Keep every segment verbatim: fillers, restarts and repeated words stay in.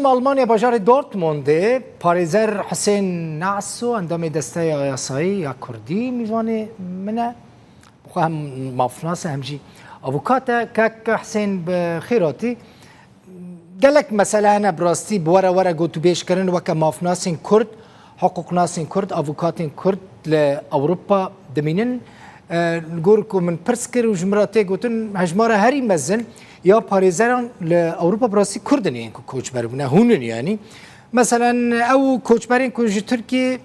Almanya bajarê Dortmundê parêzer Husên Naso, endamê Desteya Yasayî ya Kurdî, mîvanê min e. Xwe hem mafnas e, hem jî avukat e. Kek Husên, bi xêr hatî. Gelek mesele hene bi rastî bi were were gotûbêj kirin, weke mafnasên Kurd, hiqûqnasên Kurd, avukatên Kurd li Ewropa dimînin. E, li gor ku min pirs kir û ji min re tê gotin, hejmara herî mezin ya parêzeran li Ewropa bi rastî Kurd in, yên ku koçber bûne, hûn in yanî. Meselen, ew koçberên ku ji Tirkiyê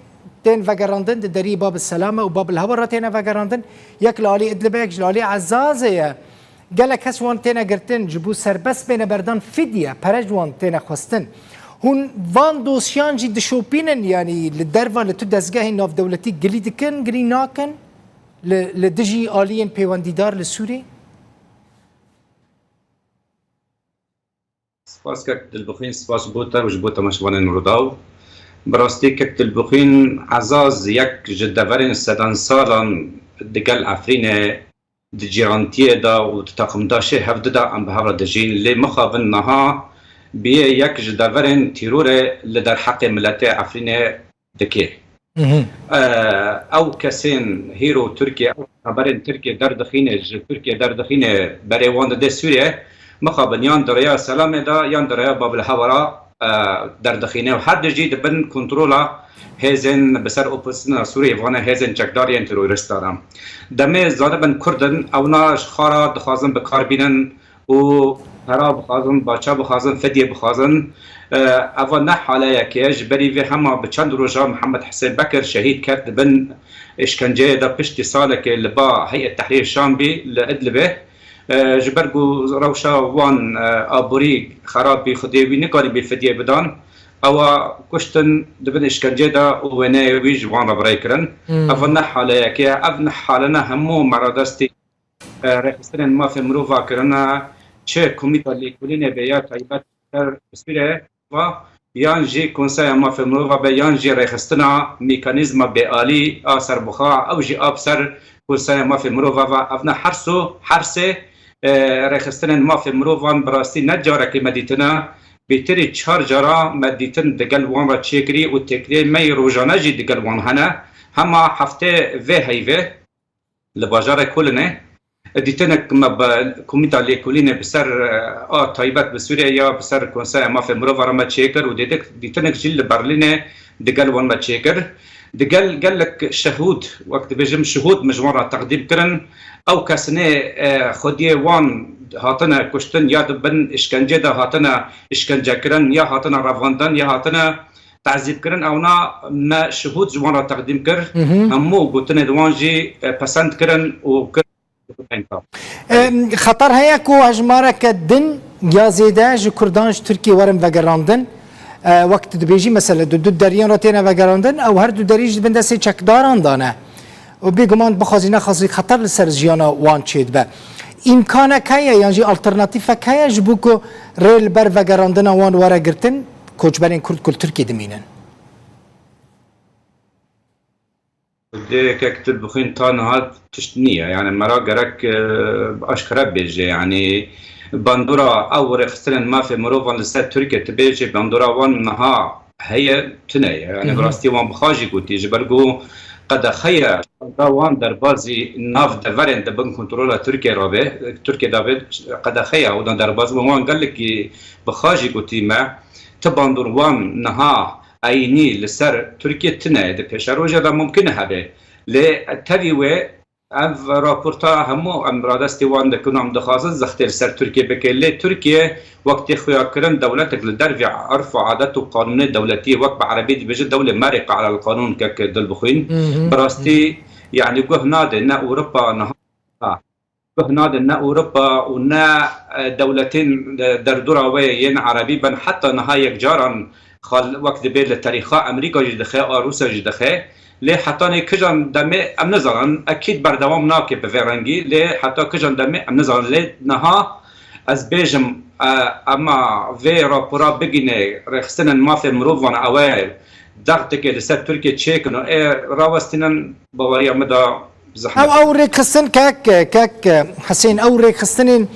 tên vegerandin, di deriyê Bab el Selame û Bab el Hewa re têne vegerandin, yek li alî Idlibê, yek ji li alî Ezazê ye. Gelek kes wan têne girtin, ji bo serbest bêne berdan fidye, pere ji wan têne xwestin. Hûn van dosyan jî dişopînin, yanî li derva li tu dezgehên navdewletî gilî dikin, gilî nakin li, li dijî aliyên pêwendîdar li Sûrî? Spas kek Dilbixwîn, spas ji bo te û ji bo temaşevanên Rûdaw. Bi rastî kek Dilbixwîn, Ezaz yek ji deverên sedan salan digel Efrînê di cîrantiyê de û di taqimdaşê hev dida em bi hev re dijîn. Lê mixabin niha biyê yek ji deverên tîrorê li derheqê miletê Efrînê dike. Mhm. E, ew kesên hîro Tirkiye, ew xeberên Tirkiye derdixîne, ji Tirkiye derdixîne, berê wan dide Sûriye, mixabin yan di rêya Selamê de, yan di rêya Babil Hewara, e, derdixîne û her du jî dibin kontrola hêzên bi ser opozisyona Sûriyê, vane hêzên çekdar yên terorîst de ne. Demê zanibin Kurd in, ewna ji xwe re dixwazin bi kar bînin û pera bixwazin, baça bixwazin, fidye bixwazin. E, eva ne haleyek e. Ji berî vê hema bi çend roja Mihemed Hisên Bekir şehîd ket, di bin îşkenceyê de piştî salekê li ba Heyet Tehrîr Şam bî li Idlibê. E, ji ber ku rewşa wan, e, aborî xerab bî, xwedê wî nikarîbî fidye bidan. Ewa kuştin di bin îşkencê de û wêneyê wî ji wan re bi rê kirin. Hmm. Ev ne haleyek e. Ev ne hale ne hemû meradestî, e, rêxistinên mafê mirova kirine, çi Komîta Lêkolînê be ya taybet ser Sûriyê va, yan jî Konseya Mafê Mirova be, yan jî rêxistina mekanîzma bêalî a serbixwe, ew jî a bi ser Konseya Mafê Mirova ve. Ev ne herso, hersê, e, rêxistinên mafê mirovan bi rastî ne carekê me dîtine, bêtirî çar cara me dîtin digel wan re çêkirî û têkiliyên me yê rojane jî digel wan hene. Hema heftê vê heyvê li bajarê Kolinê dîtinek me bi Komîta Lêkolînê bi ser, e, a taybet bi Sûriyê ya bi ser Konseya Mafê Mirova re me çêkir û dêdik dîtinek jî li Berlînê digel wan me çêkir. Digel gelek şehûd, wek dibêjim şihûd, min ji wan re teqdîm kirin. Ew kesinê, e, xwediyê wan hatine kuştin ya di bin îşkencê de hatine îşkencekirin ya hatine revandin ya hatine tezîbkirin, ewna me şihûd ji wan re teqdîm kir. Mhm. Hemû gotinê di wan jî, e, pesend kirin û kir. Em, xeter heye ku hejmareke din ya zêde ji Kurdan ji Tirkiyê werin vegerandin. E, wek tu dibêjî, mesele di du deriyên re têne vegerandin, ew her du derî jî di bin destê çekdaran de ne. Û bêguman bixwazî nexwazî xeter li ser jiyana wan çêdibe. Îmkanek heye yan jî alternatîfek heye ji bo ku rê li ber vegerandina wan were girtin, koçberên Kurd ku li Tirkiyê dimînin? Dê kek tu bixwîn ta niha tişt niye. Yani me ra gerek, e, aşkere bêje. Yani bandora ew rêxistinên mafê mirovan li ser Tirkiye tu bêje, bandora wan niha heye, tune ye. Yani Hı hı. bi rastî wan bi xwe jî gotî, ji ber ku qedexeya da wan derbazî nav deverên di bin kontrola Tirkiye re be, Tirkiye de be, qedexeya û da derbazî wan gelekî bi xwe jî gotî me. Ti bandor wan niha eynî li ser Tirkiye tune ye. Di pêşeroja de mumkin e hebe. Lê tevî wê ev raporta hemû em radestê wan dikin û em dixwazin zextê li ser Tirkiye bike. Lê Tirkiye wek tê xuyakirin dewletek li dervê erf û adet û qanûnê dewletî ye, wek bi erebî dibêjin dewlê merîqe alel qanûn kek dilbixwîn. Hı hı. Bi rastî, yani guh nade ne Ewropa niha guh nade ne Ewropa û ne, e, dewletên, e, derdora wê yên erebî ben heta niha yek caran xal-, wek dibê li terîxa Amerîka jî dixe, a Rûsya jî dixe. Lê hetanê kijan demê em nizanin, ekîd berdewam nake bi vê rengî, lê heta kijan demê em nizanin. Lê niha ez bêjim, e, ema vê rapora bigîne rêxistinên mafê mirovan ew ê dexteke li ser Tirkiye çêkin û ê rawestînin, baweriya min de zehmet. Ew, ew rêkxistin kek, kek Husên, ew rêkxistinên,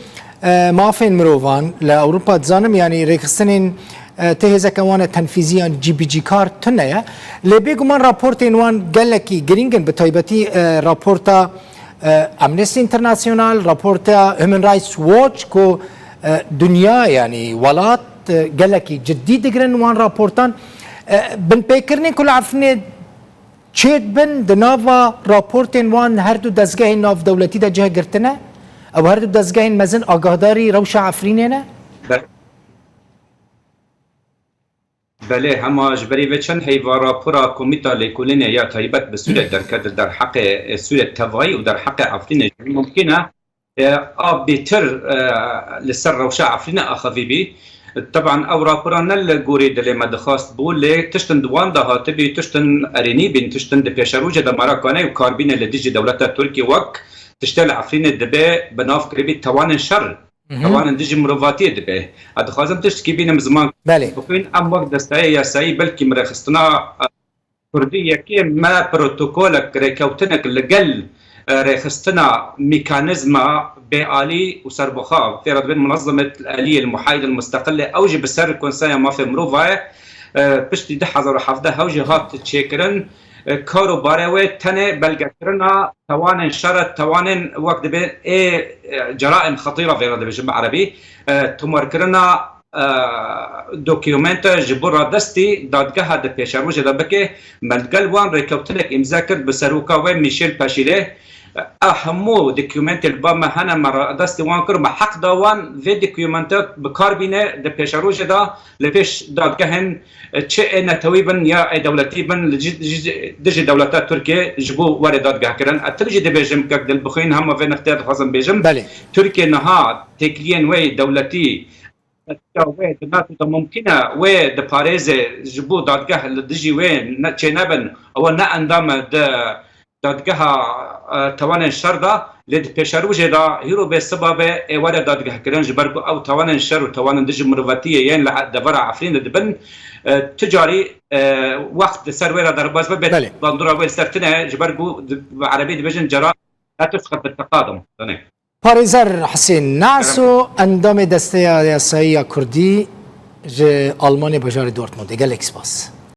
e, mafên mirovan li Ewropa dizanim, yanî rêkxistinên, E, tê hêzeke wan e tenfîzî yan cîbicîkar tune ye. Lê bêguman raportên wan gelekî girîng in, bi taybetî, e, raporta, e, Amnesty International, raporta Human Rights Watch ku, e, dinya, yanî welat, e, gelekî ciddî digirin wan raportan. E, binpêkirinên ku li Efrînê çêdibin di nava raportên wan her du dezgehên navdewletî de cih girtine? Ew her du dezgehên mezin agahdarî rewşa Efrînê ne? Be- Belê, hema ji berî vê çend heyva rapora Komîta Lêkolînê ya taybet bi Sûriyê derket, li derheqê, e, Sûriyê tevayî û derheqê Efrînê jî mimkîn e, e, a bêtir, e, li ser rewşa Efrînê axivî bî. Teban ew rapora ne li gorî dilê me dixwast bû, lê tiştin di wan de hatibî, tiştin erênî bîn, tiştin di pêşerojê de mera kane û karbîne li dijî dewleta Tirkiyê wek tiştê li Efrînê dibe bi nav kiribî tawanên şer, Hı hı. tawanên dijî mirovatiyê dibe. Ez dixwazim tiştekî bînim ziman. Belê. Bixwîn em wek desteya yasayî belkî mirêxistina, e, Kurdî yekê me protokolek, rêkewtinek li gel, e, rêxistina mîkanîzma bêalî û serbixwe, tê re dibên Munezzemet Aliyê Muhayid Musteqilê, ew jî bi ser Konseya Mafê Mirova ye, e, piştî du hezar û hevdeh ew jî hat çêkirin. E, kar û barê wê tenê belgekirina tawanên şer e, tawanên wek dibê ê, e, ceraim xetîra vê re dibêjin bi erebî, e, tomarkirina, e, dokumenta ji bo radestî dadgeha di pêşerojê de bike. Me li gel wan rêkewtinek îmze kir bi seroka wê Michel Paşîlê. Ev hemû dokumentê li ba me hene, me radestî wan kir, me heq da wan vê dokumenta bi kar bîne di pêşerojê de li pêş dadgehên, e, çi ê netewî bin ya ê dewletî bin, li ji-, ji-, dijî dewleta Tirkiye ji bo were dadgehkirin. Ez tim jî dibêjim, kek Dilbixwîn, hema vê nextê dixwazim bêjim. Belê. Tirkiye niha têkiliyên wê dewletî, ya wê di NATO de mumkin e wê diparêze ji bo dadgeh li dijî wê ne, çênebin, ew ne endam e di dadgeha, e, tawanên şer de, lê di pêşerojê de hîro bê siba be ê were dadgehkirin, ji ber ku ew tawanên şer û tawanên dijî mirovatiyê yên li devera Efrînê dibin, e, tu carî, e, wext di ser wê re derbas bibe, Belê. bandora wê li ser tune, ji ber ku di, bi erebî dibêjin cera la tusxit bi teqadum. Danê. Parêzer Husên Naso, endamê Desteya Yasayî ya Kurdî ji Almanyê bajarê Dortmundê. Gelek spas.